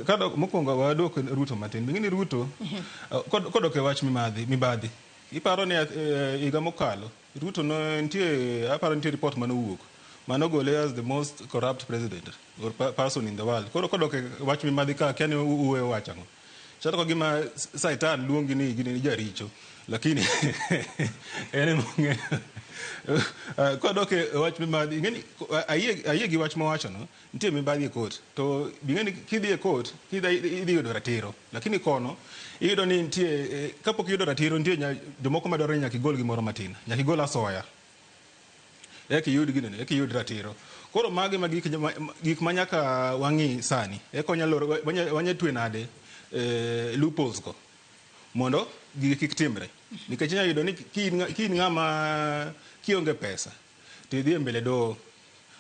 Kadok mokwongo wadwok Ruto matin. Ing'e ni Ruto kodok e wach mimadhi, mibadhi. Iparo ni higa mokalo Ruto no nitie aparo nitie report manowuok manogole as the most corrupt president or person in the world. Koro kodok e wach mibadhi ka akia ni uweyo wacho ang'o. Chalo ka gima Saitan luongi ni gini ni jaricho lakini en ema ong'eyo. Kodok e wach mibadhi ing'e ni ayie gi wach mowachono. Nitie mibadhi e court to ing'e ni kidhi e court idhi yudo ratiro lakini kono iyudo ni nitie kapok iyudo ratiro nitie jomoko madwaro ni nyaka igol gimoro matin nyaka igol asoya eka iyud ginene eka iyud ratiro. Koro magi ma gik ma nyaka wang'i sani eka wanya twe nade loopholes go mondo gigi kik timre nikech inya yudo ni ki in ng'ama kionge pesa to idhi e mbele doho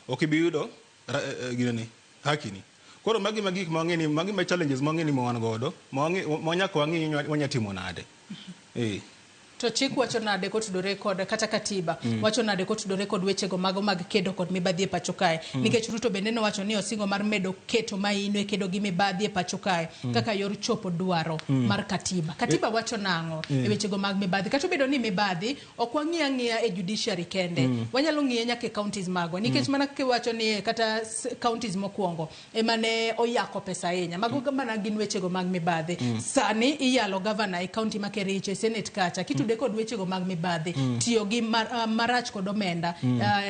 ok ibi yudo ginene haki ni. Koro magi ma gik ma wang'e ni magi ma challenges ma wang'e ni wan godo ma nyaka wang'i ni wanya timo nade. Eh. To chik wacho nade kotudore kod kata katiba wacho nade kotudore kod wechego mago mag kedo kod mibadhi e pacho kae? Nikech Ruto bende nowacho ni osingo mar medo keto maino e kedo gi mibadhi e pacho kae kaka yor chopo dwaro mar katiba. Katiba wacho nang'o e wechego mag mibadhi? Kata obedo ni mibadhi ok wang'i ang'iya e judiciary kende, wanyalo ng'iye nyaka e counties magwa nikech mana kiwacho ni kata counties mokwongo ema ne oyako pesa ahinya, mago mana gin wechego mag mibadhi. Sani iyalo governor e county ma Kericho e senate kacha kitude kod wechego mag mibadhi, tiyo gi marach kod omenda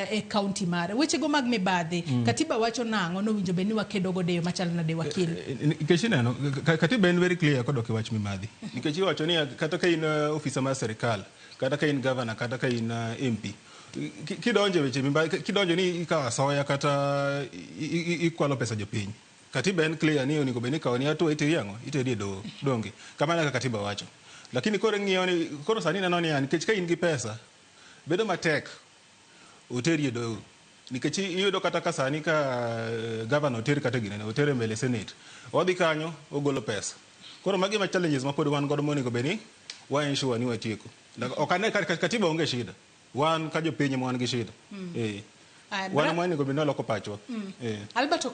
e county mare, wechego mag mibadhi. Katiba wacho nang'o nowinjo bed ni wakedo godo e yo machalo nade, wakil? Nikech ineno katiba en very clear kodok e wach mibadhi, nikech iwacho ni kata ka in ofisa mar sirikal, kata ka in governor, kata ka in MP, kidonjo e weche mibadhi, kidonjo ni ikawo asoya kata ikwalo pesa jopiny, katiba en clear ni onego bed ni ikawo ni hatua, iteri ang'o, iteri e doho. Donge kamano kaka katiba wacho? Lakini koro ing'iyo ni koro sani ineno niya, nikech ka in gi pesa bedo matek oteri e doho, nikech iyudo kata ka sani ka governor oter kata ginene oter e mbele senate, odhi kanyo ogolo pesa. Koro magi ma challenges ma pod wan godo monego bed ni wa ensure ni watieko. Ok ane ka katiba onge shida, wan ka jopiny ema wan gi shida. Eh. Wan ema onego bed ni waloko pachwa. Eh. Albert.